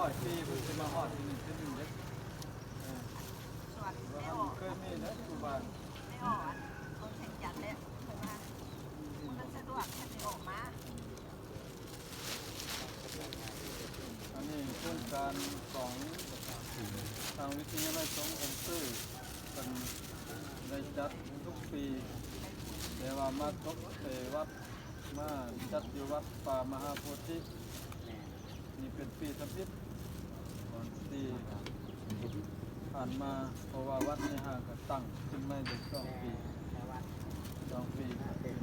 ຮ້ອຍປີເພິ່ນຊິມາຮອດທີ່ນີ້ເທື່ອໜຶ່ງເດ້. ເອີ ສ່ວນແມ່ອອກ ເຄີຍມີເດ້ຢູ່ບ້ານ ແມ່ອອກອັນ ເພິ່ນແຂງຈັນແຫຼະ ເພິ່ນວ່າມັນສະດວກ ເພິ່ນຊິອອກມາ. ອັນນີ້ໂຄງການຂອງທາງວິທະຍາໄລສົງອົງຊື່ ເພິ່ນໄດ້ຈັດທຸກປີ, ແຕ່ວ່າມາຕົກແຕ່ວັດ ມາຈັດຢູ່ວັດປ່າມະຫາໂພທິ. ນີ້ເປັນປີທຳອິດ ກ່ອນທີ່ຜ່ານມາ, ເພາະວ່າວັດນີ້ຫາກໍຕັ້ງຂຶ້ນໃໝ່ໄດ້ສອງປີ, ສອງປີ.